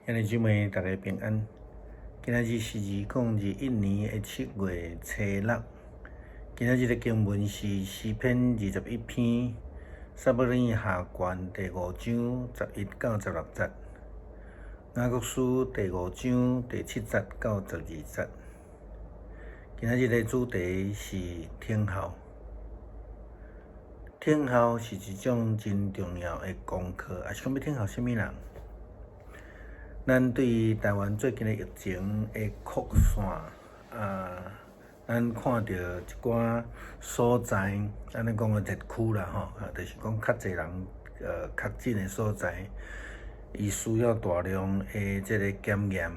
兄弟姊妹，大家平安。今仔日是2021年7月初六。今仔日的經文是詩篇21篇，撒母耳下卷第五章11到16節，雅各書第五章第七節到12節。今仔日的主題是等候。等候是一種真重要的功課，抑是講欲等候啥物人？咱對台灣最近的疫情的擴散，啊，咱看著一寡所在，按呢講的熱區啦吼，就是講較濟人確診的所在，伊需要大量的這个檢驗。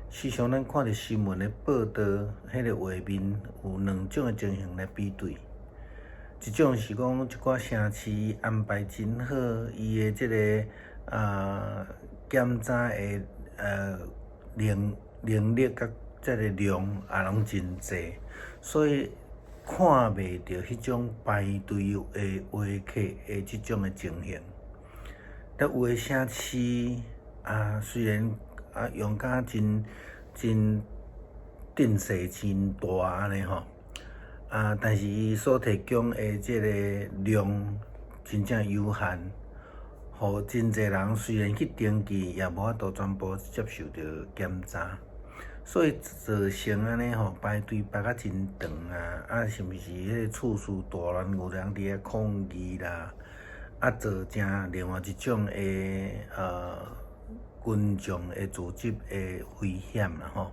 時常咱看著新聞的報道，彼个畫面有兩種的情形來比對。一種是講一寡城市安排真好，伊的這个檢查的能力佮這个量也攏真濟，所以看袂著彼種排隊的話客的這種的情形。但有的城市啊，雖然啊用甲真真陣勢真大按呢吼，啊，但是伊所提供的這个量真正有限。予真濟人雖然去登記，也無法度全部接受著檢查，所以造成按呢吼排隊排甲真長啊！啊，是毋是彼个秩序大亂，有人佇遐抗議啦？啊，造成另外一種的群眾的組織的危險啦吼。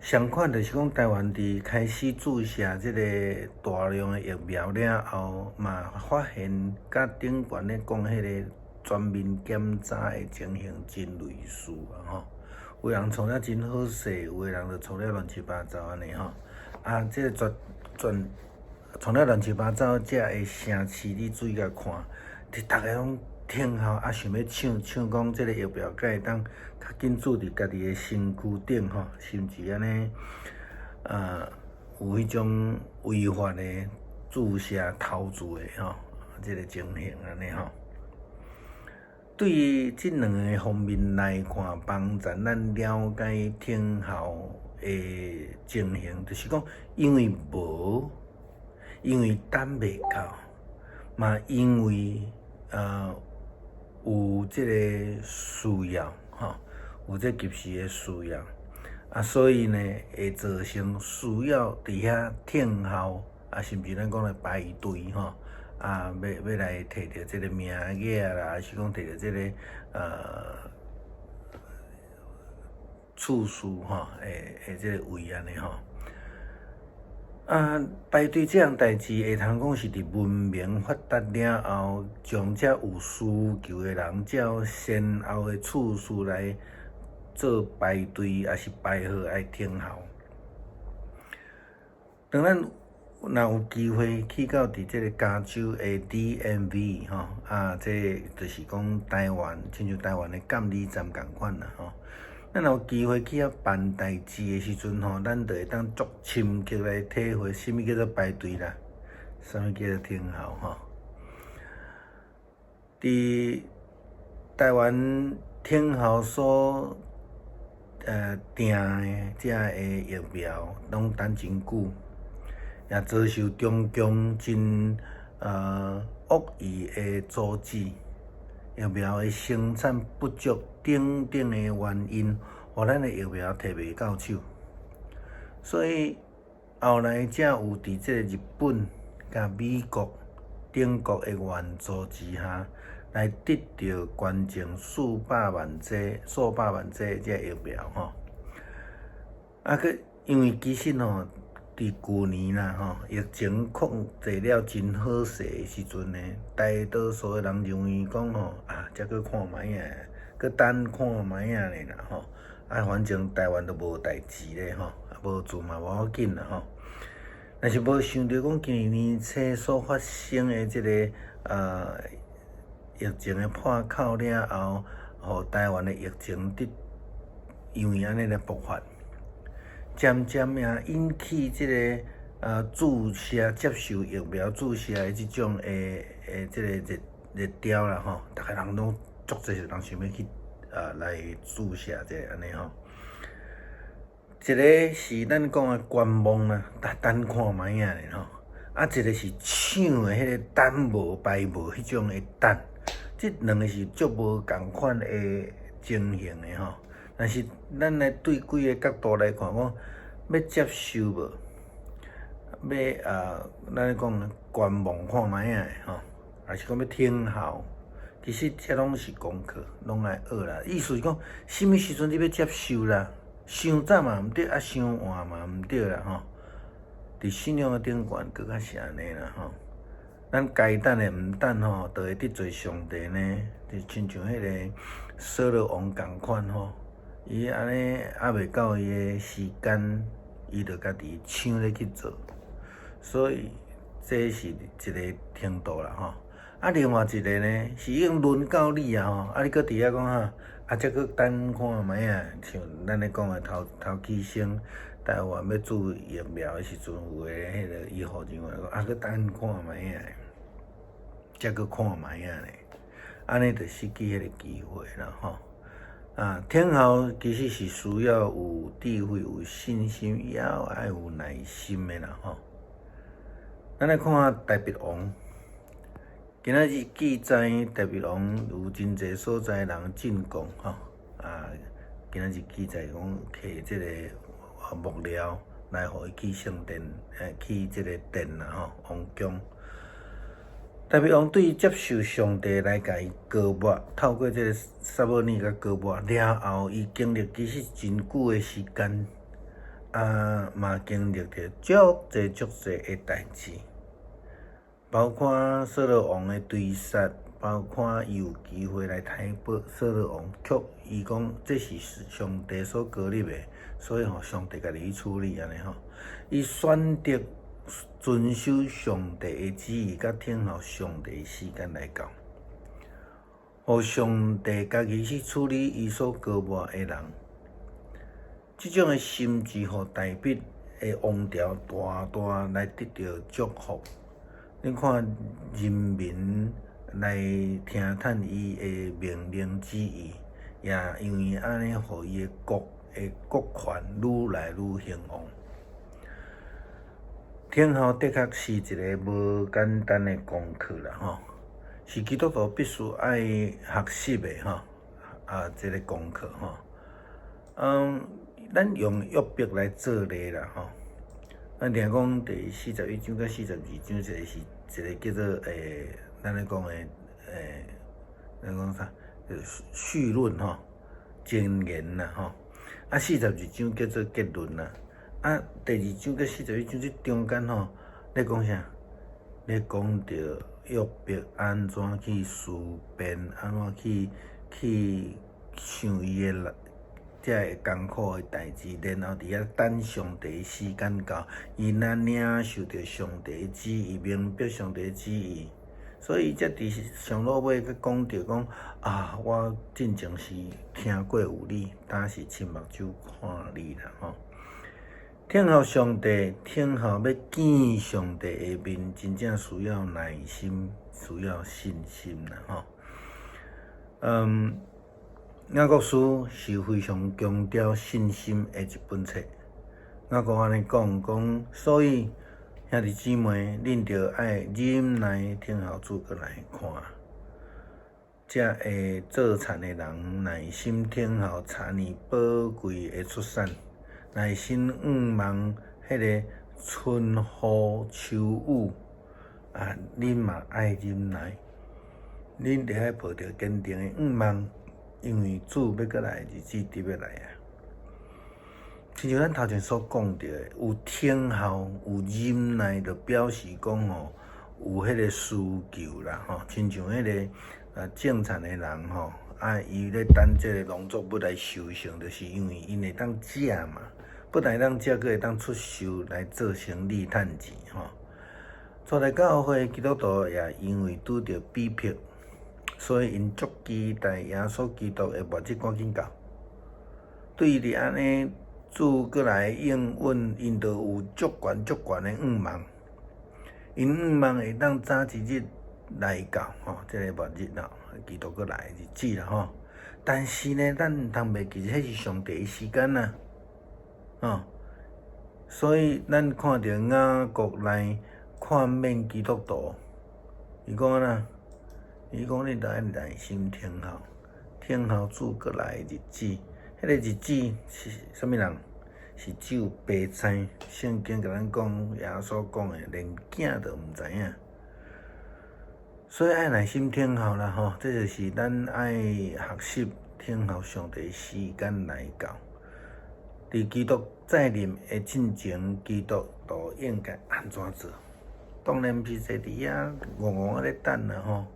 相款就是講，台灣佇開始注射這個大量的疫苗了後，嘛發現佮頂懸咧講彼个全面檢查的情形真類似啊吼。有人創了真好勢，有的人就創了亂七八糟按呢吼。啊，這个全全創了亂七八糟，遮的城市你注意共看，佇逐个攏等候啊，想欲搶搶講這个疫苗，敢會當較緊注佇家己的身軀頂吼，甚至按呢，有彼種違法的注射偷注的吼，這个情形按呢吼。對於這兩个方面來看，幫助咱了解等候的情形，就是講，因為無，因為等袂到，嘛因為有這个需要，吼，有這急時的需要，啊，所以呢，會造成需要佇遐等候，啊，甚至咱講的排隊，吼，啊，欲來提著這个名額啦，抑是講提著這个次序，吼，的這个位按呢吼。啊，排隊這項代誌會通講是佇文明發達了後，將遮有需求的人照先後的次序來做排隊，抑是排號愛等候。當咱若有機會去到佇這个加州的 DMV 吼，啊，這就是講台灣，親像台灣的監理站仝款啦吼。咱若有機會去遐辦代誌的時陣吼，咱就會當足深刻來體會啥物叫做排隊啦，啥物叫做等候吼。佇台灣等候所訂的遮个疫苗，攏等真久，也遭受中共真惡意的阻止。疫苗的生產不足等等的原因，予咱的疫苗提袂到手。所以後來才有佇這個日本佮美國等國的援助之下，來得著捐贈數百萬劑、數百萬劑這疫苗吼。啊，閣因為其實吼，佇舊年啦吼，疫情控制了真好勢的時陣呢，大多數的人認為講吼，啊，這閣看覓仔，閣等看覓仔咧啦吼。啊，反正台灣都無代誌咧吼，無做嘛無要緊啦吼。但是無想著講今年年初所發生的這个疫情的破口了後，予台灣的疫情得因為按呢來爆發。漸漸也引起這个注射接受疫苗注射的這種的這个熱熱潮啦吼，逐个人攏足濟人想欲去啊來注射者按呢吼。一个是咱講的觀望啦，等看覓仔咧吼。啊，一個是搶的彼个等無排無彼種的等，這兩個是足無仝款的情形的吼。但是咱來對幾个角度來看，講欲接受無？欲啊，咱講觀望看覓仔的吼，抑是講欲等候？其實這攏是功課，攏愛學啦。意思是講，啥物時陣你欲接受啦？傷早嘛毋對，啊，傷晚嘛毋對啦吼。佇信仰的頂懸，閣較是按呢啦吼。咱該等的毋等吼，就會得罪上帝呢。就親像彼个掃羅王仝款吼，伊按呢猶未到伊的時間，伊就家己搶咧去做，所以這是一个程度啦吼。啊，另外一个呢，是已經輪到你啊吼，啊，你閣佇遐講哈，啊，才閣等看覓仔，像咱咧講的頭頭起先，台灣欲注疫苗的時陣，有的彼个醫護人員講，啊，閣等看覓仔，才閣看覓仔咧，按呢就失去彼个機會啦吼。啊，等候其實是需要有智慧、有信心，也愛有耐心的啦吼。咱來看下大衛王。今仔日記載大衛王有真濟所在人進貢吼，啊，今仔日記載講摕這个木料來予伊起聖殿，起這个殿啦吼，王宮。大衛王對接受上帝來共伊膏抹，透過這个撒母耳共膏抹了後，伊經歷其實真久的時間，啊，嘛經歷著足濟足濟的代誌。包括掃羅王的追殺，包括伊有機會來抬報掃羅王，卻伊講這是上帝所膏立的，所以吼上帝家己去處理按呢吼。伊選擇遵守上帝的旨意，佮等候上帝的時間來到，予上帝家己去處理伊所膏抹的人。這種的心志，予大衛的王朝大大來得著祝福。你看，人民來聽從伊的命令旨意，也因為按呢，予伊的國的國權愈來愈興旺。等候的確是一个無簡單的功課啦，吼，是基督徒必須愛學習的吼，啊，這个功課吼。嗯，咱用約伯來做例啦，吼。咱聽講第四十一章佮四十二章，一个是一个叫做咱咧講的咱講啥？序論吼，前言啦吼。啊，四十二章叫做結論啦。啊，第二章佮四十一章這中間吼，咧講啥？咧講著約伯按怎去思辨，按怎去想伊的這个艱苦的代誌，然後佇遐等上帝時間到，伊若領受著上帝的旨意，明白上帝的旨意，所以才佇上落尾閣講著講啊，我進前是聽過有你，今是親目睭看你啦吼。等候上帝，等候欲見上帝的面，真正需要耐心，需要信心啦吼。雅各書是非常強調信心的一本冊。雅各按呢講講，所以兄弟姊妹，恁著愛忍耐，等候主閣來看。才會做田的人耐心等候田裡寶貴的出產，耐心向望彼个春雨秋雨。啊，恁嘛愛忍耐，恁著愛抱著堅定的向望。因為主欲閣來的日子佇欲來啊！親像咱頭前所講著的，有等候、有忍耐，就表示講吼有彼个需求啦吼。親像彼个啊種田的人吼，啊伊咧等這个農作物來收成，就是因為𪜶會當食嘛，不但會當食，閣會當出售來做生意趁錢吼。初代教會基督徒也因為拄著逼迫，所以𪜶足期待耶穌基督的末日趕緊到。對佇按呢主閣來應允，𪜶就有足懸足懸的向望。𪜶向望會當早一日來到吼，這个末日啦，基督閣來的日子啦吼。但是呢，咱毋通袂記，彼是上帝的時間啊，吼。所以咱看著雅各來勸勉基督徒，伊講按怎？伊講你著愛耐心等候，等候主閣來的日子。彼個日子是啥物人？是只有父知。聖經共咱講，耶穌講的，連囝都毋知影。所以愛耐心等候啦，吼！這就是咱愛學習等候上帝時間來到。佇基督再臨的進前，基督徒應該按怎做？當然毋是坐佇遐戇戇仔咧等啦，吼！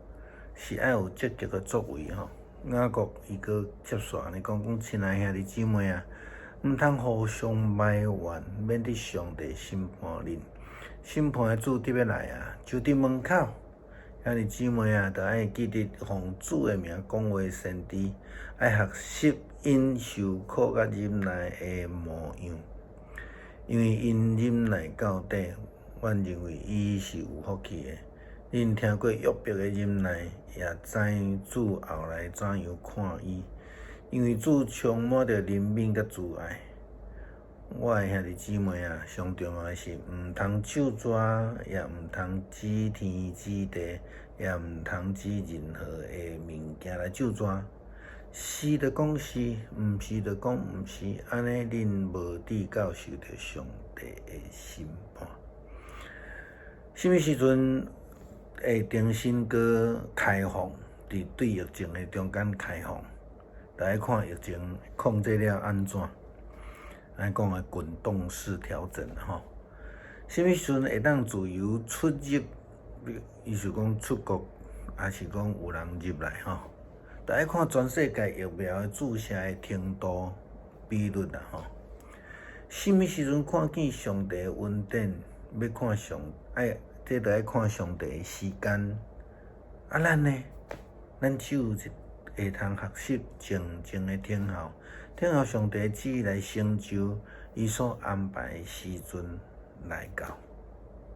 是愛有積極的作為，吼！雅各伊閣接續按呢講，講親愛兄弟姊妹啊，毋通互相埋怨，免得上帝審判恁。審判的主佇欲來啊，就佇門口。兄弟姊妹啊，著愛記得奉主的名講話先知，愛學習𪜶受苦佮忍耐的模樣，因為𪜶忍耐到底，阮認為伊是有福氣的。恁聽過約伯的忍耐，也知主後來怎樣看伊，因為主充滿著憐憫佮慈愛。我的兄弟姊妹啊，上重要的是毋通咒詛，也毋通指天指地，也毋通指任何的物件來咒詛。是就講是，毋是就講毋是，按呢恁無至到受著上帝的審判。啥物時陣會重新閣開放？佇對疫情的中間開放，來看疫情控制了按怎？按呢講的滾動式調整吼。啥物時陣會當自由出入？意思講出國，抑是講有人入來吼？著愛看全世界疫苗的注射的程度比率啦吼。啥物時陣看見上帝的恩典？欲看上愛，這著愛看上帝的時間。啊，咱呢？咱只有會通學習靜靜的等候，等候上帝旨意來成就，伊所安排的時陣來到。